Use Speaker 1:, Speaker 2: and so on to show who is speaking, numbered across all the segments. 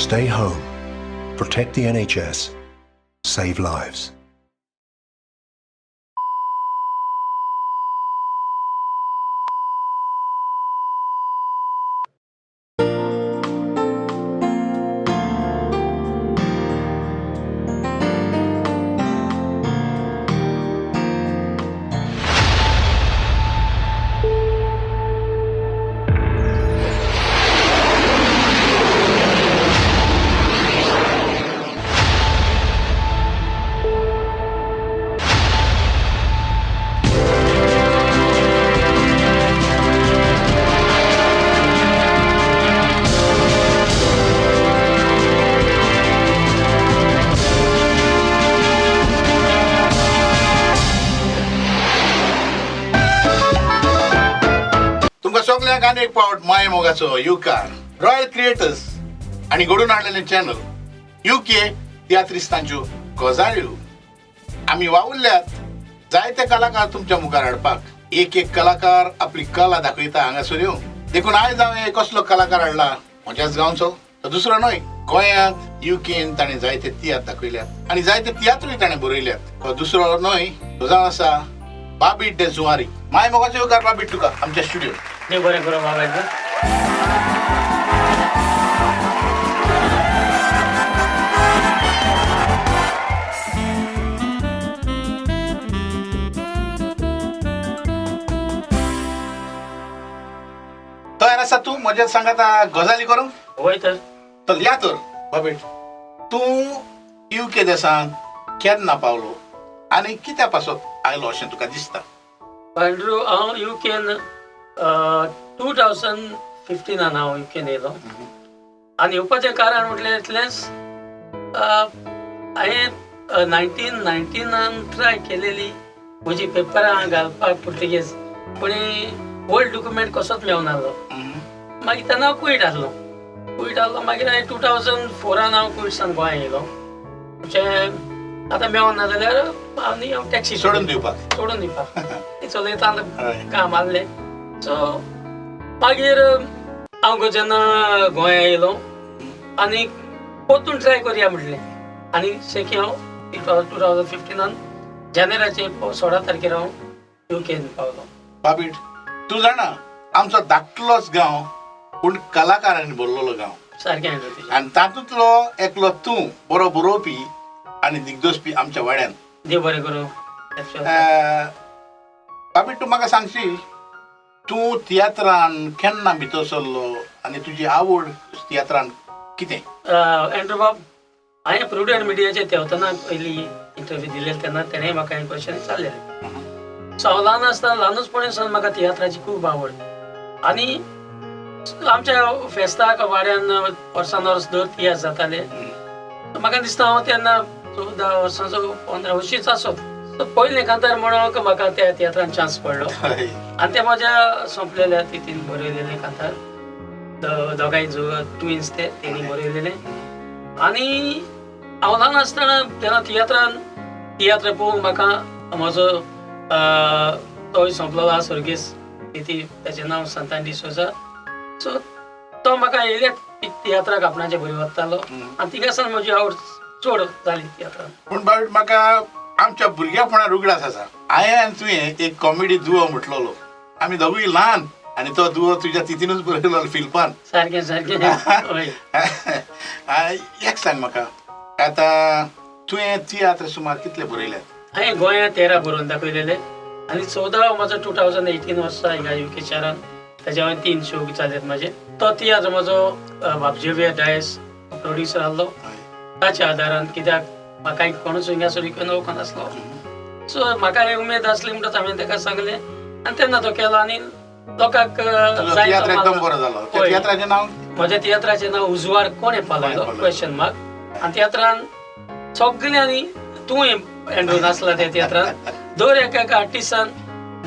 Speaker 1: Stay home, protect the NHS, save lives.
Speaker 2: तुमकां सगल्यांक आनी एक फावट माय मोगाचो युकार रॉयल क्रिएटर्स आनी घडून हाडलेलें चॅनल युके तियात्रिस्तांच्यो गजाल्यो. आमी वावुरल्यात जायते कलाकार तुमच्या मुखार हाडपाक. एक एक कलाकार आपली कला दाखयता हांगासर येवन. देखून आयज हांवें कसलो कलाकार हाडला, म्हज्याच गांवचो, तो दुसरो न्हय, गोंयांत युकेन ताणें जायते तियात्र दाखयल्यात आनी जायते तियात्रूय ताणें बरयल्यात. तो दुसरो न्हय, तो जावन आसा बाबीट दे जुवारी. माय मोगाचो येवकार बाबीट तुका आमच्या स्टुडियो.
Speaker 3: देव बरें करूं बाबा.
Speaker 2: तयार आसा तूं म्हज्या सांगाता गजाली करूंक?
Speaker 3: वय तर.
Speaker 2: चल या तर. बाबीट, तूं युके देशांत केन्ना पावलो आनी कित्या पासत आयलो अशें तुका दिसता?
Speaker 3: एंड्रू, हांव युकेन 2015 हांव युकेन येयलो आनी येवपाचें कारण म्हटल्यार इतलेंच, हांवें 1919 ट्राय केलेली म्हजी पेपरां घालपाक पुर्तुगेज, पूण ओल्ड डॉक्युमेंट कसोच मेळनासलो. मागीर तेन्ना हांव कुवेट आसलो. कुवेट आसलो मागीर हांवें 2004 हांव कुवेटसान गोंया येयलो. म्हणजे आतां मेळना जाल्यार आनी हांव टॅक्सी
Speaker 2: सोडून दिवपाक,
Speaker 3: सोडून दिवपाक ती चलयता काम आहलें. सो मागीर हांव जेन्ना गोंया येयलो आनी परतून ट्राय करया म्हटलें आनी शेकी हांव 2015 जानेराचे 16 तारखेर हांव युकेन पावलो.
Speaker 2: बाबीट, तूं जाणा आमचो धाकटलोच गांव पूण कलाकारांनी भरलेलो गांव.
Speaker 3: सारकें.
Speaker 2: आनी तातूंतलो एकलो तूं बरो बरोवपी आनी दिग्दोसपी आमच्या वाड्यान.
Speaker 3: देव बरें करूं.
Speaker 2: बाबीट, तूं म्हाका सांगशी, तूं तियात्रान केन्ना भितर सरलो आनी तुजी आवड तियात्रान कितें?
Speaker 3: एंड्रू बाब, हांवें प्रुडंट मिडियाचेर तेवतना पयली इंटरव्यू दिले तेन्ना तेणें म्हाका हें क्वेश्चन विचारलेलें. सो हांव ल्हान आसतना, ल्हानूचपणी सावन म्हाका तियात्राची खूब आवड आनी आमच्या फेस्ताक वाड्यान वर्सान वर्स दर तियात्र जाताले. म्हाका दिसता हांव तेन्ना 14 वर्सांचो, 15 वर्शींच आसत. सो पयलें कांतार म्हणूंक म्हाका त्या तियात्रान चान्स पडलो आनी ते म्हज्या सोंपलेल्या तितीन बरयलेलें कांतार, दोगांय ट्विन्स ते तेणी बरयलेलें. आनी हांव ल्हान आसतना तेन्ना तियात्रान तियात्र पळोवंक म्हाका म्हजो तोय सोंपलेलो आसा सर्गेस्त तिती, ताचें नांव संतान डिसोजा. सो तो म्हाका येयल्या तियात्राक आपणाचे बरी वतालो आनी थिंगासान म्हजी आवड चड जाली तियात्रान.
Speaker 2: पूण बाबीट, म्हाका आमच्या भुरग्यापणार उगडास आसा, हांवें आनी तुवें एक कॉमेडी दुवो म्हटलेलो. आमी दोगूय ल्हान आनी तो दुवो तुज्या तितीनूच बरयलो फिल्पान.
Speaker 3: सारकें सारकें.
Speaker 2: एक सांग म्हाका, आतां तुवें तियात्र सुमार कितले बरयल्यात?
Speaker 3: हांवें गोंयांत 13 बरोवन दाखयलेले आनी 14 म्हजो 2018 वर्सा हिंगा युके शारान ताच्या हांवें 3 शो जाल्यात म्हाजे. तो तियात्र म्हजो बाब जेवियर डायस प्रोड्युसर आहलो, ताच्या आदारान, कित्याक म्हाका कोणूच हिंगासर युकेन वळखून आसलो. सो म्हाका ही उमेद आसली म्हणटच हांवें ताका सांगलें आनी तेन्ना तो केलो आनी लोकांक
Speaker 2: तियात्र एकदम बरो जालो. तियात्राचें नांव?
Speaker 3: म्हज्या तियात्राचें नांव उजवाड कोणें पालयलो क्वेश्चन मार्क. आनी तियात्रान सगल्यांनी, तूं एंड्रू नासला त्या तियात्रान, दर एका आर्टिस्टान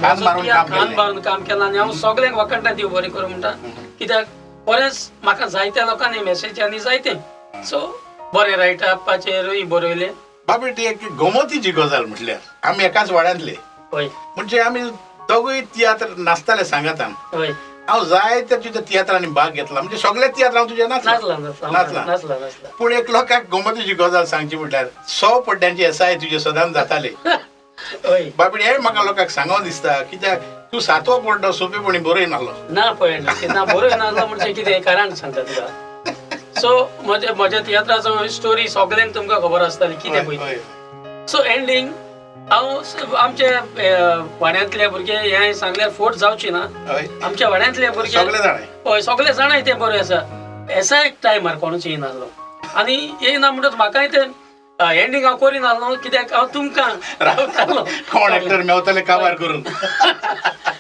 Speaker 3: खान मारून काम केलां आनी हांव सगल्यांक वखणटा देव बरें करूं म्हणटा, कित्याक बरेंच म्हाका जायत्या लोकांनी मॅसेज आनी जायते सो बरें रायटअपाचेरूय बरयलें.
Speaker 2: बाबीट, एक गमतीची गजाल म्हटल्यार आमी एकाच वाड्यांतले, म्हणजे आमी दोगूय तियात्र नाचताले सांगातान. हांव जायत्या तुज्या तियात्रांनी भाग घेतला, म्हणजे सगळ्या तियात्र हांव तुज्या नाचला
Speaker 3: नाचला नाचला
Speaker 2: नाचला.
Speaker 3: नाचला नाचला.
Speaker 2: पूण एक लोकांक गमतीची गजाल सांगची म्हटल्यार 100 पड्ड्यांची एसाय तुजे सदांच जाताले.
Speaker 3: हय
Speaker 2: बाबीड, हे म्हाका लोकांक सांगोन दिसता कित्याक तूं सातवो पड्डो सोंपेपणी बरय नासलो.
Speaker 3: ना पळय ना बरोय नासलो म्हणजे कितें कारण सांगता तुका. सो म्हज्या म्हज्या तियात्राचो स्टोरी सगल्यांक तुमकां खबर आसताली कितें पळय. सो एंडींग हांव आमच्या वाड्यांतले भुरगे हें सांगल्यार फोट जावची ना. आमच्या वाड्यांतले भुरगे
Speaker 2: सगळे जाणाय.
Speaker 3: हय सगळे जाणाय तें बरें आसा. एसा एक टायमार कोणूच येयनासलो आनी येयना म्हणटच म्हाकाय तें एंडींग हांव करिनासलो कित्याक हांव तुमकां रावतालो.
Speaker 2: कोण एक्टर मेवतले काबार करून.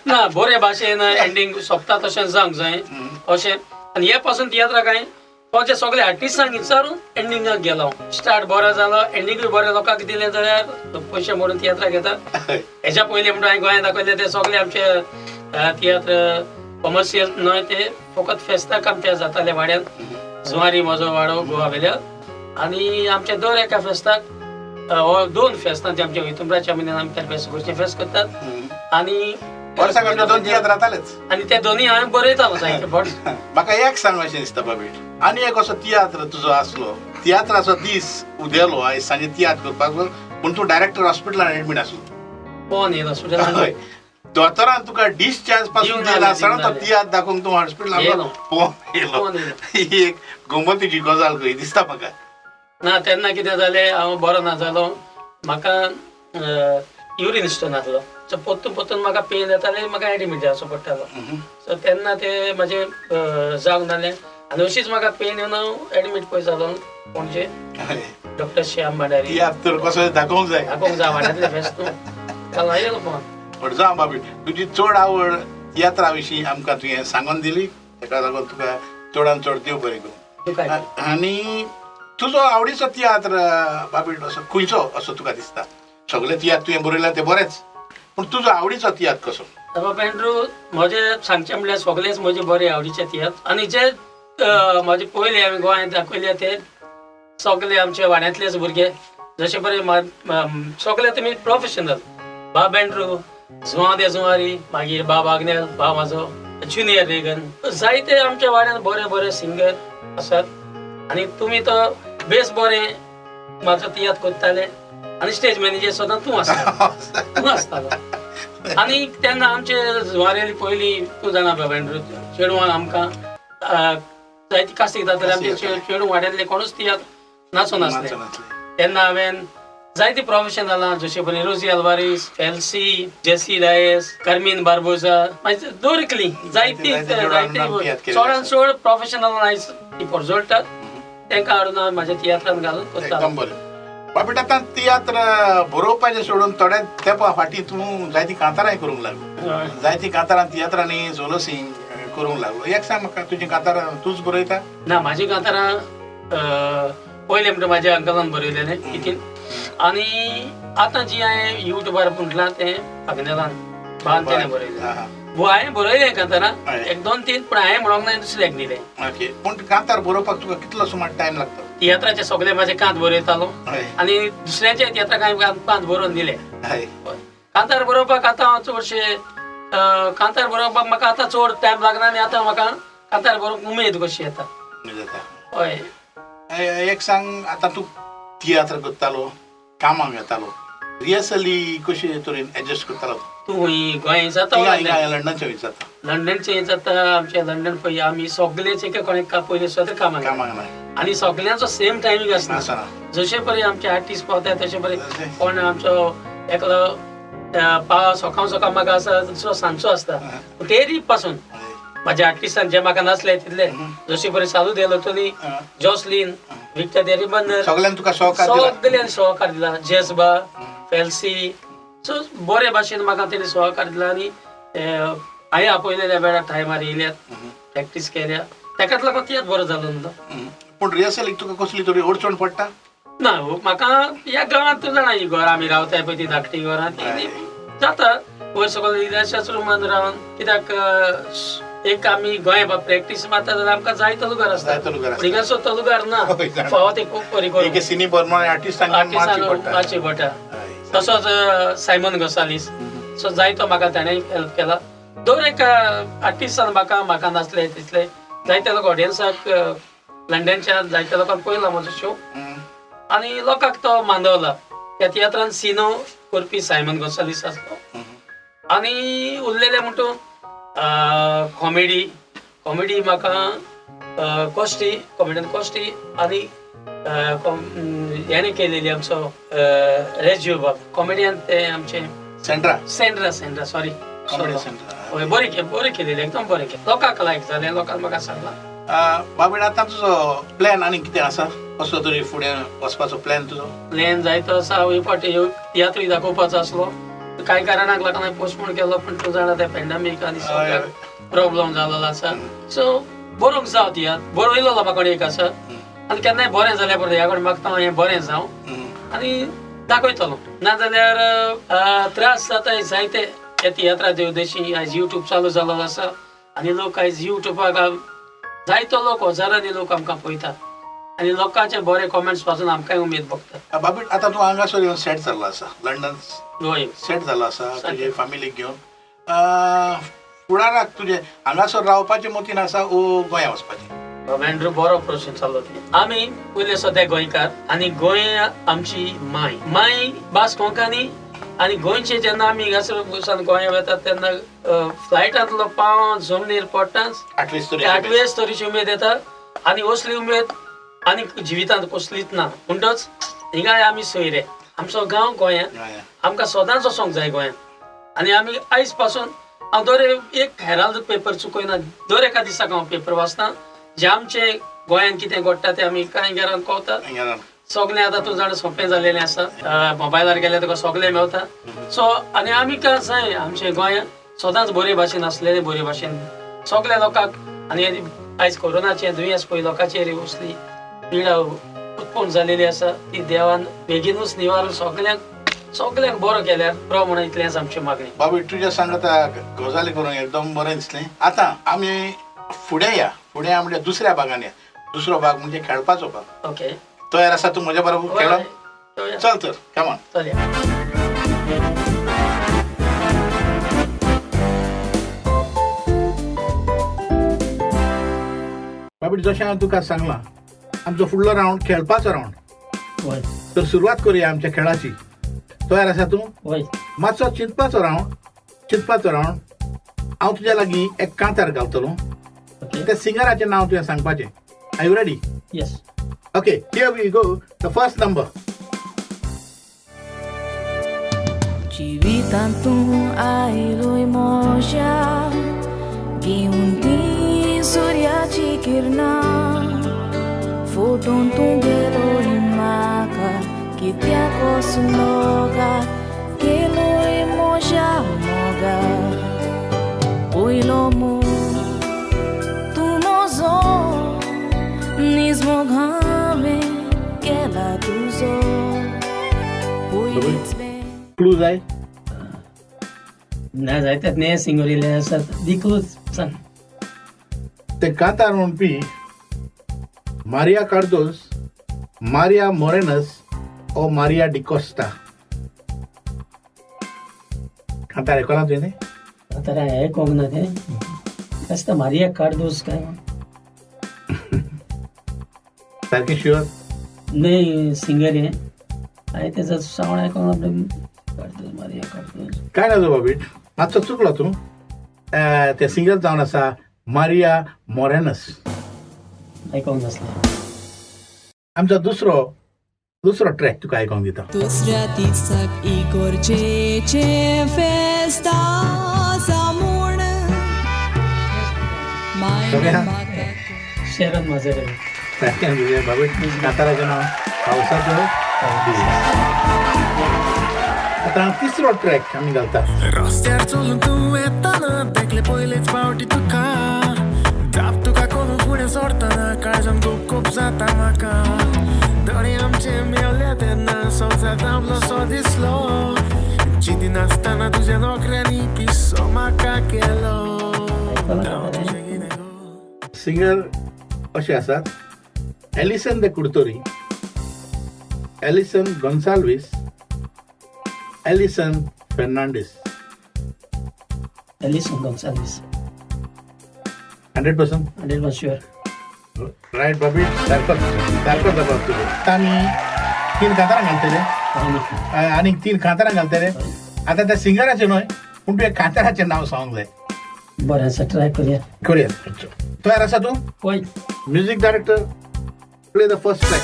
Speaker 3: ना बरे भाशेन एंडींग सोंपता तशें जावंक जाय अशें. आनी हे पासून तियात्राक हांवें गोंयच्या सगळे आर्टिस्टांक विचारून एंडिंगाक गेलो. स्टार्ट बरो जालो, एंडिंगूय बरें लोकांक दिलें जाल्यार पयशे मोडून तियात्राक येता. हेच्या पयलीं म्हणटा हांवें गोंयांत दाखयले ते सगळे आमचे तियात्र कॉमर्शियल न्हय, ते फकत फेस्ताक आमच्या जाताले वाड्यान. जुवारी म्हजो वाडो गोवा वेल्यान आनी आमच्या दर एका फेस्ताक हो दोन फेस्तां जे आमच्या वितुंब्राच्या म्हयन्यान आमच्या फेस्त गोंयचें फेस्त करतात आनी
Speaker 2: वर्साक आमचे दोन तियात्र जातालेच.
Speaker 3: आनी ते दोनूय हांवें बरयतालो जायते फावट.
Speaker 2: म्हाका एक सांग अशें दिसता बाबीट, आनी एक असो तियात्र तुजो आसलो, तियात्राचो दीस उदेलो आयज सांजे तियात्र करपाक, पूण तूं डायरेक्टर हॉस्पिटलान एडमीट आसलो.
Speaker 3: कोण येयलो हॉस्पिटलान?
Speaker 2: हय, दोतोरान तुका डिस्चार्ज पासून दिला आसतना तो तियात्र दाखोवंक तूं हॉस्पिटलान पोवन येयलो. ही एक गमतीची गजाल खंय दिसता म्हाका.
Speaker 3: ना तेन्ना कितें जालें, हांव बरो ना जालो, म्हाका युरीन स्टोन आसलो. सो परतून परतून म्हाका पेन येतालें, म्हाका एडमीट जावचो पडटालो. सो तेन्ना ते म्हजें जावंक नासलें आनी अशीच म्हाका पेन येवन हांव एडमीट पळय जालो पणजे डॉक्टर श्याम भांडारी.
Speaker 2: तियात्र कसो दाखोवंक जाय,
Speaker 3: दाखोवंक जाय वाड्यांतलें फेस्त न्हू. काल येयलो पळोवन.
Speaker 2: पण जावं बाबी, तुजी चड आवड तियात्रा विशीं आमकां तुवें सांगून दिली, ताका लागून तुका चडान चड देव बरें करूं. आनी तुजो आवडीचो तियात्र बाबी असो खंयचो असो तुका दिसता? सगळे तियात्र तुवें बरयला ते बरेच, पूण तुजो आवडीचो तियात्र कसो?
Speaker 3: बाबा एंड्रू, म्हजें सांगचें म्हणल्यार सगळेच म्हजे बरे आवडीचे तियात्र आनी जे म्हजे पयले हांवें गोंयांत दाखयले ते सगळे आमच्या वाड्यांतलेच भुरगे, जशे बरे सगळे तुमी प्रोफेशनल. बाब एंड्रू, जुआं दे जुवारी, मागीर बाब आग्नेल, बाब म्हाजो ज्युनियर रेगन, जायते आमच्या वाड्यांत बरे बरे सिंगर आसात आनी तुमी तो बेस बरे म्हाजो तियात्र करताले आनी स्टेज मॅनेजर सदां तूं आसता, तूं आसतालो. आनी तेन्ना आमचे जुवारेली पयलीं तूं जाणा बाबा एंड्रू, चेडवान आमकां जायती कास्तीक जाताले. आमचे चेडूं वाड्यांतले कोणूच तियात्र नाचून आसले. तेन्ना हांवें जायती प्रोफेशनलां जशे पळय रोजी अल्वारीस, फेल्सी, जेसी डायस, कर्मीन बार्बोजा, मागीर दर एकली जायती जायती चडान चड प्रोफेशनल आयज ती परजळटात, तांकां हाडून हांव म्हाज्या तियात्रान घालून करता.
Speaker 2: एकदम बरें बाबीट, आतां तियात्र बरोवपाचें सोडून थोड्या तेंपा फाटीं तूं जायतीं कांतारांय करूंक लागलो, जायतीं कांतारां तियात्रांनी सोलोसिंग करूंक लागलो. एक सांग म्हाका, तुजीं कांतारां तूंच बरयता?
Speaker 3: ना, म्हाजी कांतारां पयलें म्हणटा म्हाज्या अंकलान बरयलेलें तितून, आनी आतां जी हांवें युट्यूबार म्हटलां तें आग्नेलान बान तेणें बरयलें. हांवें बरयलें कांतारां एक दोन तीन, पूण हांवें म्हणोंक ना, दुसऱ्याक दिलें.
Speaker 2: ओके, पूण कांतार बरोवपाक तुका कितलो सुमार टायम लागता?
Speaker 3: तियात्राचे सगळे म्हाजे कांत बरयतालो आनी दुसऱ्यांच्या तियात्राक हांवें कांत बरोवन दिले. कांतार बरोवपाक आतां हांव चडशे कांतार बरोवपाक म्हाका आतां चड टायम लागना आनी आतां म्हाका कांतार बरोवंक उमेद कशी येता. हय.
Speaker 2: एक सांग, आतां तूं तियात्र करतालो, कामाक येतालो, रिहर्सली कशी तरेन एडजस्ट करतालो
Speaker 3: तूं? गोंय जाता,
Speaker 2: लंडनचे जाता,
Speaker 3: लंडनचे जाता. आमचे लंडन पळय आमी सगळेच एके कोणेक पयले सुद्दां कामाक आनी सगळ्यांचो सेम टायमींग आसना. जशे पळय आमचे आर्टिस्ट पावता तशे पळय कोण आमचो एकलो सकाळ सकाळ म्हाका आसा, दुसरो सांजचो आसता. तेरी पासून म्हाज्या आर्टिस्टान जे म्हाका नासले तितले जशे पळय सालू देलोटोनी, जॉसलीन, विक्टर देरीबंदर,
Speaker 2: सगळ्यांनी तुका सहकार दिला,
Speaker 3: सगळ्यांनी सहकार दिला. जेसबा, फेल्सी, सो बरे भाशेन म्हाका तेणी सहकार दिला आनी हांवें आपयलेल्या वेळार टायमार येयल्यात, प्रॅक्टीस केल्या, ताकाच लागून तियात्र बरो जालो न्हू.
Speaker 2: पूण रिहर्सलीक तुका कसली तरी अडचण पडटा?
Speaker 3: ना, म्हाका ह्या गांवांत तूं जाणा, ही घरां आमी रावताय पळय ती धाकटी घरां ती जाता वयर सगळो इल्ल्याशाच रुमान रावन, कित्याक एक आमी गोंय प्रॅक्टीस मारता जाल्यार आमकां जाय तलुगार आसता, हिंगासो तलुगार ना, फावो ते खूब बरी करून
Speaker 2: सिनी प्रमाणे आर्टिस्टांक
Speaker 3: मारची पडटा. तसोच सायमन गोसालीस, सो जायतो म्हाका ताणें हेल्प केला. दर एका आर्टिस्टान म्हाका म्हाका नासले तितले जायते लोक ऑडियन्साक लंडनच्या जायत्या लोकांक पळयला म्हजो शो आनी लोकांक तो मानवला. त्या तियात्रान सिनो करपी सायमन गोन्साल्वीस आसलो आनी उरलेले म्हणटू कॉमेडी कॉमेडी म्हाका कॉस्टी कॉमेडियन कॉस्टी आनी हेणें केलेली आमचो रेजियो बाब कॉमेडियन ते आमचे
Speaker 2: Sandra
Speaker 3: Sandra Sandra sorry
Speaker 2: comedy Sandra.
Speaker 3: हय बरें बरें केलेलें एकदम बरें केलें लोकांक लायक जालें लोकांक म्हाका सांगलां.
Speaker 2: बाबीड आतां तुजो प्लॅन आनी कितें आसा कसलो तरी फुडें वचपाचो प्लॅन तुजो?
Speaker 3: प्लॅन जायतो आसा. हांव एक फावटी तियात्रूय दाखोवपाचो आसलो कांय कारणाक लागून हांवें पोस्टपोन केलो पूण तूं जाणा तें पॅन्डेमीक आनी सगळ्याक प्रॉब्लम जाल्लो आसा. सो बरोवंक जाव तियात्र बरयलो म्हाका एक आसा आनी केन्नाय बरें जाल्यार बरें ह्या कडेन मागता हांव हें बरें जावं आनी दाखयतलो. नाजाल्यार त्रास जाता जायते त्या तियात्रा देवदेशी आयज युट्यूब चालू जाल्लो आसा आनी लोक आयज युट्यूबाक जायतो लोक हजारांनी लोक आमकां पळयतात आनी लोकांचे बरे कॉमेंट्स वाचून आमकांय उमेद भोगता.
Speaker 2: बाबी आतां तूं हांगासर येवन सेट जाल्लो आसा लंडन
Speaker 3: हय
Speaker 2: सेट जाल्लो आसा तुजे फामिलीक घेवन फुडाराक तुजें हांगासर रावपाचें मतीन आसा ओ गोंया वचपाचें?
Speaker 3: बाबा एंड्रू बरो प्रश्न चाललो. आमी पयले सद्या गोंयकार आनी गोंय आमची माय माय भास कोंकणी आनी गोंयचे जेन्ना आमी हांगासर गोंया वतात तेन्ना फ्लायटांतलो पांव जमनीर पडटाच आठवेच तरेची उमेद येता आनी असली उमेद आनी जिवितांत कसलीच ना. म्हणटच हिंगाय आमी सोयरे आमचो गांव गोंयांत आमकां सदांच वचोंक जाय गोंयांत आनी आमी आयज पासून हांव दर एक हेराल्ड पेपर चुकयना दर एका दिसाक हांव पेपर वाचता जे आमचे गोंयांत कितें घडटा तें आमी कांय घरान कळटा. सगळें आतां तूं जाणा सोंपें जालेलें आसा मोबायलार गेल्यार तुका सगळें मेवता. सो आनी आमी काय जाय आमचे गोंयांत सदांच बरे भाशेन आसलेले बरे भाशेन सगळ्या लोकांक आनी आयज कोरोनाचें दुयेंस पळय लोकांचेर असली पिडा उत्पन्न जालेली आसा ती देवान बेगीनूच निवारून सगळ्यांक सगळ्यांक बरो केल्यार बरो म्हणून इतलेंच आमची मागणी.
Speaker 2: बाबी तुज्या सांगता गजाली करूंक एकदम बरें दिसलें. आतां आमी फुडें या फुडें म्हणजे दुसऱ्या भागान या. दुसरो भाग म्हणजे खेळपाचो भाग.
Speaker 3: ओके
Speaker 2: तयार आसा तूं म्हज्या बरोबर खेळप? चल तर कमॉन
Speaker 3: चल.
Speaker 2: बाबी जशें हांवें तुका सांगलां आमचो फुडलो रावंड खेळपाचो रावंड. तर सुरवात करुया आमच्या खेळाची. तयार आसा तूं? मातसो चिंतपाचो रावंड चिंतपाचो रावंड. हांव तुज्या लागीं एक कांतार घालतलो त्या सिंगराचें नांव तुवें सांगपाचें. Are you ready?
Speaker 3: Yes.
Speaker 2: Okay, here we go. The first number.
Speaker 4: जिवितांत तूं आयलोय म्हज्या घेवन ती सुर्याची किरणां फोटोन तूं गेलोय म्हाका कित्याक असलो गा गेलोय म्हज्या मोगा पयलो मोग तूं म्हजो नीज मोग हांवें केला तुजो पयलींच.
Speaker 2: क्लू जाय?
Speaker 3: ना जायते ने सिंगर इल्ले आसात दी क्लूज सांग.
Speaker 2: ते कांतार म्हणपी मारिया कार्दोज, मारिया मोरेनस ओ मारिया डिकोस्टा. कांतार आयकलां तुवें?
Speaker 3: कांतार आयकोंक ना तें आसता मारिया कार्दोज काय
Speaker 2: सारकें शुअर?
Speaker 3: न्हय सिंगर हें हांवें तेजो सावंड आयकोंक ना. कार्दोज मारिया कार्दोज
Speaker 2: काय ना बाबी मातसो चुकलो तूं. ते सिंगर जावन आसा मारिया मोरेनस.
Speaker 3: आयकोंक नासलें.
Speaker 2: आमचो दुसरो दुसरो ट्रॅक तुका आयकोंक दिता.
Speaker 5: दुसऱ्या दिसाक इगोर्जेचें फेस्त आसा म्हूण मायन
Speaker 3: शेरन माजरे
Speaker 2: सारकें तुजें बाबी. कांताराचें नांव पावसाचो दीस. आतां तिसरो ट्रॅक आमी घालता.
Speaker 6: रस्त्यार चलून तूं येतना देखले पयलेच फावटी तुका दाप तुका करून फुडें सरतना काळजान खूब खूब जाता म्हाका दोळे आमचे मेवले तेन्ना संवसार थांबलो सो दिसलो चिती नासतना तुज्या नोकऱ्यांनी पिसो म्हाका केलो.
Speaker 2: सिंगर अशे आसात Ellison de Curtorim, Ellison Gonsalves, Ellison Fernandes.
Speaker 3: Ellison Gonsalves.
Speaker 2: 100%?
Speaker 3: 100% sure.
Speaker 2: Right Bobby, सारको सारको जबाब तुजो. आमी तीन कांतारां घालतले आनीक तीन कांतारां घालतले. आतां त्या सिंगराचें न्हय पूण तुवें कांताराचें नांव सांगूंक जाय.
Speaker 3: बरें आसा, ट्राय करुया.
Speaker 2: करुया. तयार आसा तूं?
Speaker 3: पळय.
Speaker 2: Music director, play the first track.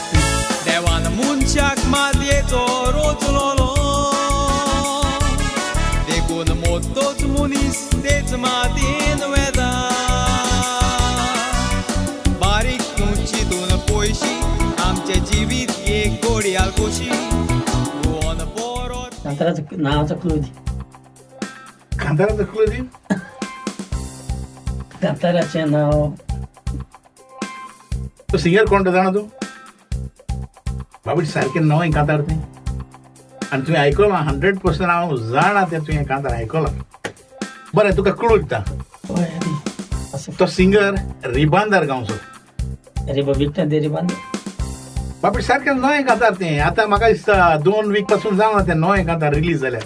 Speaker 5: देवान मनशाक मातयेचो रोचलोलो, देखून मोतोच मनीस तेच मातयेन वेता. बारीक तूं चिंतून पयशी आमचें जिवीत एक घडयाळ कशी भुवन बरो.
Speaker 3: कांताराचो नांवाचो क्लू दी.
Speaker 2: कांताराचो क्लू दी.
Speaker 3: कांताराचें नांव.
Speaker 2: तो सिंगर कोण तो जाणा तूं? बाबी सारकें नवें कांतार तें आनी तुवें आयकलां 100% हांव जाणा तें तुवें कांतार आयकलां. बरें, तुका क्लू दिता. तो सिंगर रिबांदार गांवचो.
Speaker 3: विक्टर दे रिबांदार.
Speaker 2: बाबी सारकें नवें कांतार तें. आतां म्हाका दिसता 2 वीक पासून जावना तें नवें कांतार रिलीज जाल्यार.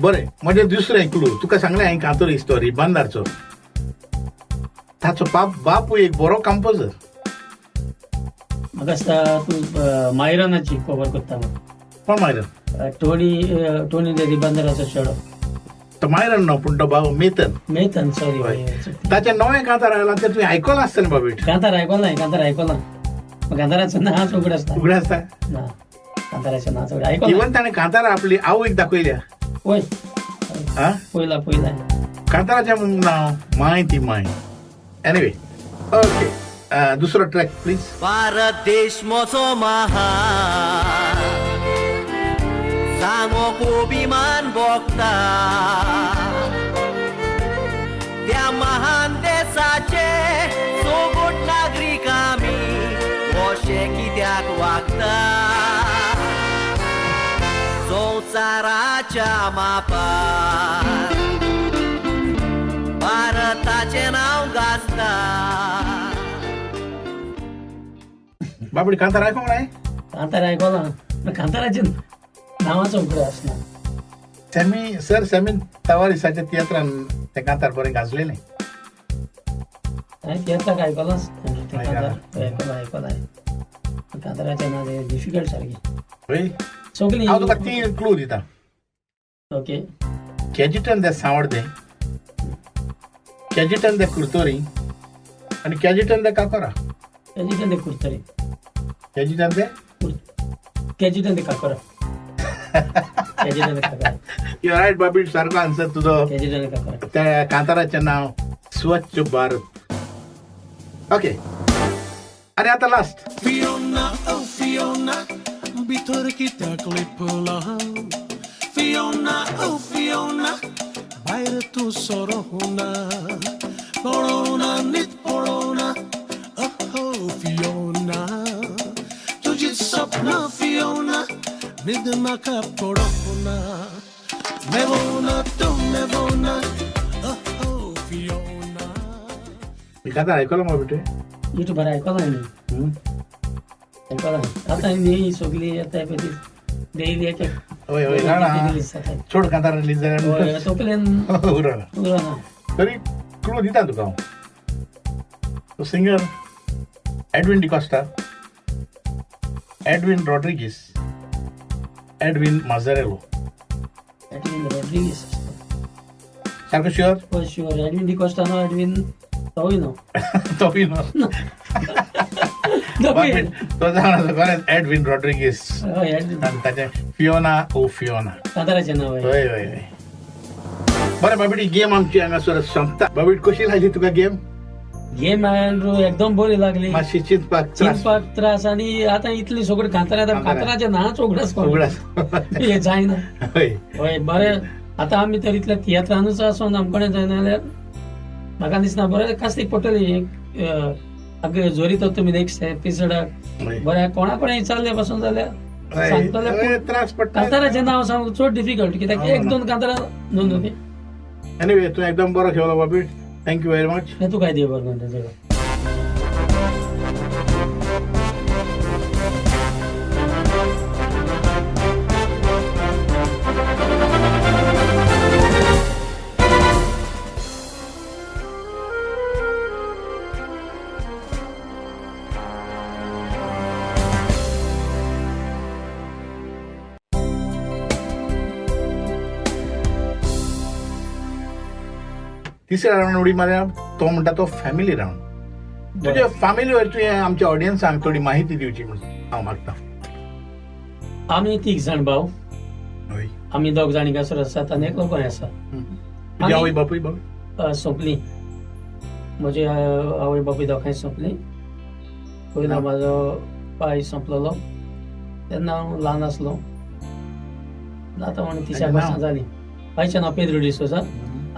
Speaker 2: बरें, म्हजें दुसरें क्लू तुका सांगलें हांवें कांतोर तो रिबांदारचो. ताचो बापूय एक बरो कंपोजर.
Speaker 3: म्हाका दिसता तूं मायरनाची कवर करता.
Speaker 2: कोण मायरन?
Speaker 3: टोनी, टोनी दे रिबांदाराचो चेडो.
Speaker 2: तो मायरन न्हू पूण तो बाबू मेथन.
Speaker 3: मेथन, सॉरी.
Speaker 2: ताचें नवें कांतार आयलां तें तुवें आयकलां आसतलें बाबी.
Speaker 3: कांतार आयकलां, कांतार आयकलां. कांताराचो नांव उगड आसता.
Speaker 2: उगड आसता
Speaker 3: ना कांताराचें नांव उगड आयकलां.
Speaker 2: इवन ताणें कांतार आपली आवयक दाखयल्या.
Speaker 3: पळय पयला पयला
Speaker 2: कांताराचें नांव माय ती my. Anyway, okay, दुसरो ट्रॅक प्लीज.
Speaker 7: भारत देश मोसो महान, सांगोक अभिमान भोगता. त्या महान देशाचे सोगोट नागरीक आमी अशें कित्याक वागता? संवसाराच्या मापार भारताचें नांव गाजता.
Speaker 2: बाबडी कांतार आयकोंक नाय?
Speaker 3: कांतार आयकलां, कांताराचें नांवाचो उगड आसना.
Speaker 2: सॅमी सर, सॅमी तवारिसाच्या तियात्रान तें कांतार बरें गाजलेलें.
Speaker 3: हांवें तियात्राक आयकलांच तें कांतार. आयकलां आयकलां. कांताराचें नांव डिफिकल्ट सारकें.
Speaker 2: हय,
Speaker 3: सगळीं.
Speaker 2: हांव तुका 3 क्लू दिता.
Speaker 3: Okay.
Speaker 2: Cajetan de Sanvordem, Cajetan de Curtorim आनी Cajetan de Cacora.
Speaker 3: Cajetan de Curtorim.
Speaker 2: Cajetan de?
Speaker 3: Cajetan de Cacora. Cajetan de Cacora.
Speaker 2: You are right Bobby, सारको आन्सर तुजो.
Speaker 3: Cajetan de Cacora.
Speaker 2: त्या कांताराचें नांव स्वच्छ भारत. ओके, आनी आतां लास्ट.
Speaker 6: फियोना ओ फियोना, भितर कित्याक लिपला? फियोना ओ फियोना, भायर तूं सोरोना, पळोवना न्हीद पळोवना. ओहो फियोना, तुजी सपनां फियोना, न्हीद म्हाका पडोना. मेवोना तूं मेवोना, ओहो फियोना.
Speaker 2: कांतार आयकलो मगो बेटे?
Speaker 3: युट्यूबार आयकलां हांवें. आयकलां. आतां न्ही सगळीं येताय पळय ती डेली एक एक
Speaker 2: हय हय, जाणा.
Speaker 3: रिलीज जाता.
Speaker 2: चड कांतार रिलीज जाल्यार
Speaker 3: तकलेन
Speaker 2: उरना.
Speaker 3: उरना.
Speaker 2: तरी क्लू दिता तुका हांव. तो singer Edwin D'Costa, Edwin Rodrigues, Edwin Mazarello.
Speaker 3: Edwin Rodrigues.
Speaker 2: सारको शुअर?
Speaker 3: हय शुअर. एडविन डिकोस्टा न्हू, एडविन तोवूय न्हू.
Speaker 2: तोवूय न्हू. तो जावन आसा खरेंच एडविन रॉड्रिगीस.
Speaker 3: हय, एडविन.
Speaker 2: आनी ताचें फियोना ओ फियोना
Speaker 3: कांताराचें नांव.
Speaker 2: हय हय हय. बरें बाबी, गेम आमची हांगासर सोंपता. बाबी, कशी लागली तुका गेम?
Speaker 3: गेम हांवें एकदम बरी लागली.
Speaker 2: मातशी चिंतपाक
Speaker 3: चिंतपाक त्रास. आनी आतां इतली सगळीं कांतारां, आतां कांताराचें नांवच उगडास
Speaker 2: उगडास
Speaker 3: हें जायना.
Speaker 2: हय
Speaker 3: हय, बरें. आतां आमी तर इतल्या तियात्रानूच आसोन आमकोणें जायना जाल्यार म्हाका दिसना बरें कास्तीक पडटली. जोरी तर तुमी नेक्स्ट एपिसोडाक बरें कोणा कोणा विचारले पासून जाल्यार सांगतले.
Speaker 2: त्रास पडटा.
Speaker 3: कांताराचें नांव सांगूंक चड डिफिकल्ट कित्याक एक दोन कांतारां नोंद.
Speaker 2: एनिवे, तूं एकदम बरो खेळलो बाबी. Thank you very much.
Speaker 3: तूं काय देव बरें म्हणटा.
Speaker 2: तिसऱ्या रावंड उडी मारया, तो म्हणटा तो फॅमिली रावंड. तुज्या फॅमिलीवर तुवें आमच्या ऑडियन्सांक थोडी माहिती दिवची म्हण हांव मागता.
Speaker 3: आमी 3 जाण भाव.
Speaker 2: हय.
Speaker 3: आमी 2 जाण हिंगासर आसात आनी एकलो गोंय आसा.
Speaker 2: तुजी आवय बापूय बापूय
Speaker 3: सोंपली. म्हजे आवय बापूय दोगांय सोंपली. पयलो म्हाजो पाय सोंपलेलो तेन्ना हांव ल्हान आसलो. आतां म्हण 30 वर्सां जालीं. पायचें नांव पेद्रो डिसोजा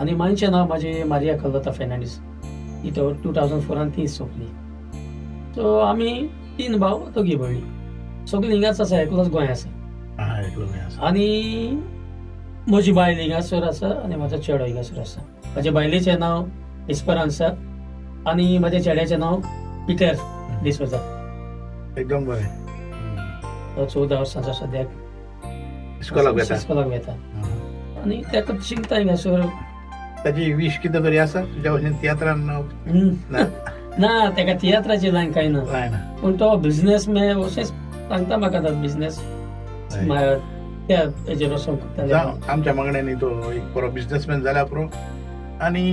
Speaker 3: आनी मांयचें नांव म्हाजें मारिया कल्लोता फेर्नांडीस. ती 2004 ती सोंपली. सो आमी 3 भाव 2 भयणी. सगळीं हिंगाच आसा, एकलोच गोंय आसा. आनी म्हजी बायल हिंगासर आसा आनी म्हाजो चेडो हिंगासर आसा. म्हज्या बायलेचें नांव एस्परांसा आनी म्हज्या चेड्याचें नांव पिटर डिसोजा.
Speaker 2: एकदम बरें.
Speaker 3: तो 14 वर्सांचो सद्याक
Speaker 2: इस्कोलाक वता.
Speaker 3: इस्कोलाक वता आनी ताका शिकता हिंगासर.
Speaker 2: ताची वीश कितें तरी आसा तुज्या भशेन तियात्रान?
Speaker 3: ना, ताका तियात्राची लायन कांय ना, पूण तो बिजनेसमॅन अशेंच सांगता म्हाका. बिजनेस त्या हेजेर वचोंक.
Speaker 2: आमच्या मागण्यांनी तो एक बरो बिजनेसमॅन जाल्यार पुरो. आनी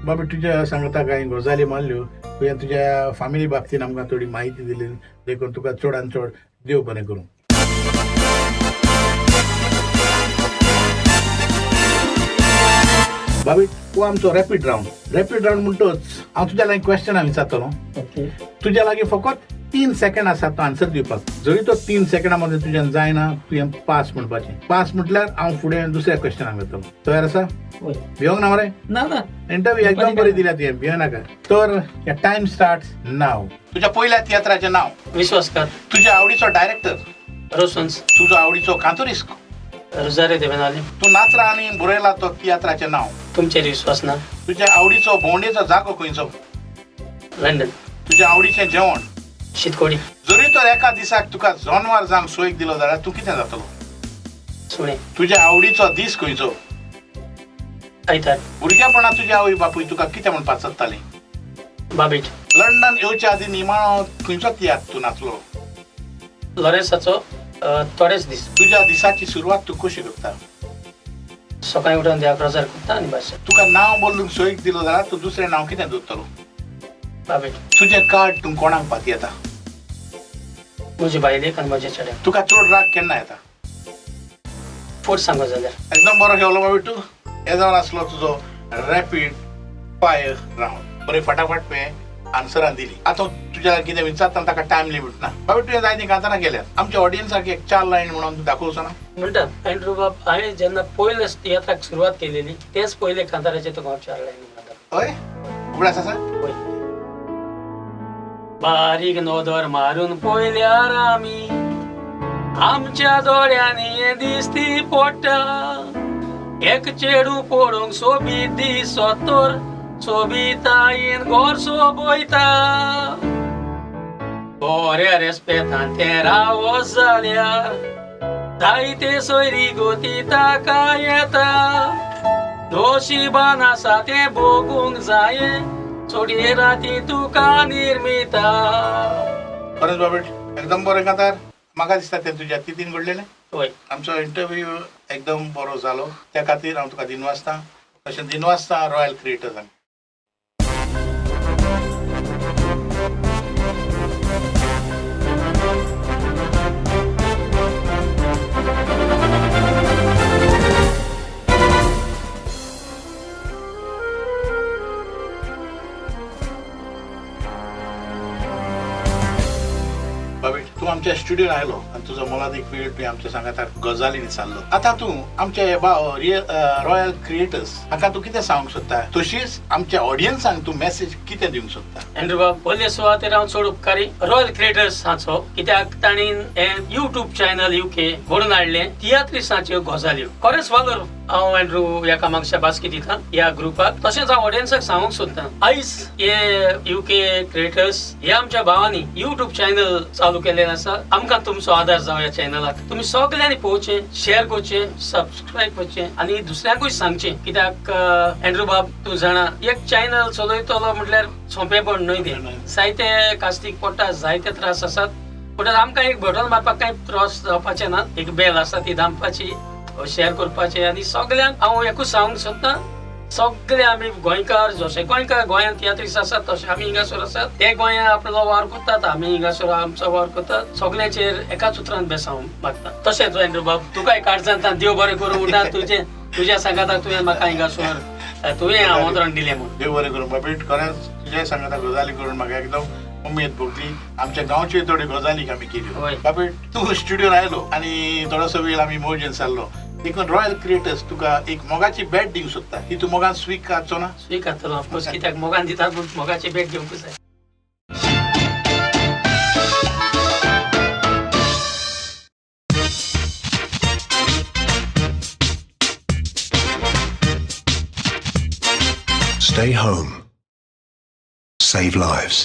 Speaker 2: बाबा तुज्या सांगता कांय गजाली मारल्यो, तुवें तुज्या फॅमिली बाबतीन आमकां थोडी म्हायती दिली, देखून तुका चडान चड देव बरें करूं. बाबी, हो आमचो रॅपीड रावंड. रॅपीड रावंड म्हणटच हांव तुज्या लागीं क्वेश्चन विचारतलो. तुज्या लागीं फकत 3 सेकंड आसा तो आन्सर दिवपाक. जरी तो 3 सेकंडा मदें तुज्यान जायना, तुवें पास म्हणपाचें. पास म्हटल्यार हांव फुडें दुसऱ्या क्वेश्चनाक वतलो. तयार आसा? भिवंक ना मरे?
Speaker 3: ना ना.
Speaker 2: इंटरव्यू एकदम बरी दिल्या तुवें, भियो नाका. तर टायम स्टार्ट नाव. तुज्या पयल्या तियात्राचें नांव?
Speaker 3: विश्वासघात.
Speaker 2: तुज्या आवडीचो डायरेक्टर?
Speaker 3: रोसन्स.
Speaker 2: तुजो आवडीचो कांतुरिस्क?
Speaker 3: रोजारियो दे बेनाली.
Speaker 2: तूं नाचरा आनी बरयला तो तियात्राचें नांव?
Speaker 3: तुमचेर विश्वास ना.
Speaker 2: तुज्या आवडीचो भोंवडेचो जागो खंयचो?
Speaker 3: लंडन.
Speaker 2: तुज्या आवडीचें जेवण?
Speaker 3: शीतकोडी.
Speaker 2: जरी तर एका दिसाक तुका जनवार जावंक सोयीक दिलो जाल्यार तूं कितें जातलो?
Speaker 3: सुणें.
Speaker 2: तुज्या आवडीचो दीस खंयचो?
Speaker 3: आयतार.
Speaker 2: भुरगेपणांत तुजी आवय बापूय तुका कितें म्हण पाचत्ताली?
Speaker 3: बाबीट.
Speaker 2: लंडन येवच्या आदीं निमाणो खंयचो तियात्र तूं नाचलो?
Speaker 3: लॉरेन्साचो थोडेच दीस.
Speaker 2: तुज्या दिसाची सुरवात तूं कशी करता?
Speaker 3: सकाळीं उठून देवाक रोजार करता आनी बस.
Speaker 2: तुका नांव बदलूंक सोयीक दिलो जाल्यार तूं दुसरें नांव कितें दवरतलो?
Speaker 3: बाबीट.
Speaker 2: तुजें कार्ड तूं कोणाक पातयेता?
Speaker 3: म्हजे बायलेक आनी म्हज्या चेड्याक.
Speaker 2: तुका चड राग केन्ना येता?
Speaker 3: फोट सांगो जाल्यार.
Speaker 2: एकदम बरो खेळलो बाबी तूं. हे जावन आसलो तुजो रॅपीड फायर रावंड. बरें फटाफट तुवें आन्सरां दिली. आतां तुज्या कितें विचारता ताका टायम लिमीट ना. बाबी तुवें जायतीं कांतारां केल्यात, आमच्या ऑडियन्साक एक 4 लायन म्हणून तूं दाखोवचो ना?
Speaker 3: म्हणटा एंड्रू बाब, हांवें जेन्ना पयले तियात्राक सुरवात केलेली तेच पयले कांताराचे तुका हांव 4 लायनी म्हणटा.
Speaker 2: हय, उगडास आसा?
Speaker 3: हय. बारीक नदर मारून पयल्यार आमी आमच्या दोळ्यांनी दिसती पडटा, एक चेडूं पळोवंक सोबीत दिसत तर सोबितायेन घर सोबयता, बऱ्या रेस्पेतान तें रावत जाल्यार जायते सोयरी गोती ताका येता, नशिबान आसा तें भोगूंक जाये चोडये राती तुका निर्मिता.
Speaker 2: खरेंच बाबीट, एकदम बरें कांतार. म्हाका दिसता तें तुज्या तितीन घडलेलें.
Speaker 3: हय.
Speaker 2: आमचो इंटरव्यू एकदम बरो जालो, त्या खातीर हांव तुका दिनवासता. तशें दिनवासता रॉयल क्रिएटर्सांक. आमच्या स्टुडियोन आयलो आनी तुजो मोलादीक वेळ तुवें आमच्या सांगाताक गजालींनी सारलो. आतां तूं आमचे भाव रॉयल क्रिएटर्स हाका तूं कितें सांगूंक सोदता? तशीच आमच्या ऑडियन्सांक तूं मॅसेज कितें दिवंक सोदता?
Speaker 3: एंड्रू बाब, पयले सुवातेर हांव चड उपकारी रॉयल क्रिएटर्स हाचो, कित्याक तांणी हें यूट्यूब चॅनल UK घडोवन हाडलें तियात्रिसांच्यो गजाल्यो. खरेंच वालोर हांव एंड्रू ह्या कामाक शाबासकी दिता ह्या ग्रुपाक. तशेंच हांव ऑडियन्साक सांगूंक सोदता, आयज हे UK creators हे आमच्या भावांनी यूट्यूब चॅनल चालू केल्लें आसा. आमकां तुमचो आदार जावं ह्या चॅनलाक. तुमी सगल्यांनी पळोवचें, शेअर करचें, सबस्क्रायब करचें आनी दुसऱ्यांकूय सांगचें. कित्याक एंड्रू बाब तूं जाणा, एक चॅनल चलयतलो म्हटल्यार सोंपेपण न्हय तें. जायते कास्तीक पडटा, जायते त्रास आसात, पूण आमकां एक बटन मारपाक कांय त्रास जावपाचें ना. एक बेल आसा ती दामपाची, शेअर करपाचें. आनी सगल्यांक हांव एकूच सांगूंक सोदता, सगळे आमी गोंयकार, जशे गोंयकार गोंयांत तियात्रिस्ट आसात तशे आमी हिंगासर आसात. ते गोंयांत आपलो वावर करतात, आमी हिंगासर आमचो वावर करतात. सगळ्यांचेर एकाच उतरान बेसांव मागता. तशेंच एंड्रू बाब, तुकाय काळजांतल्यान देव बरें करूं म्हणटा. तुजें तुज्या सांगाताक तुवें म्हाका हिंगासर तुवें आमंत्रण दिलें म्हूण.
Speaker 2: देव बरें करूं बाबीट, खरेंच तुज्या सांगाता गजाली करून म्हाका एकदम उमेद भोगली. आमच्या गांवच्यो थोड्यो गजाली आमी केल्यो. बाबीट, तूं स्टुडियोर आयलो आनी थोडोसो वेळ आमी मौजेन सारलो, देखून रॉयल क्रिएटर्स तुका एक मोगाची भेट दिवंक सोदता. ती तूं मोगान स्विकारचो ना?
Speaker 3: स्विकारतलो ऑफकोर्स, कित्याक मोगान दितात म्हूण मोगाची भेट घेवंकूच जाय.
Speaker 1: Stay home. Save lives.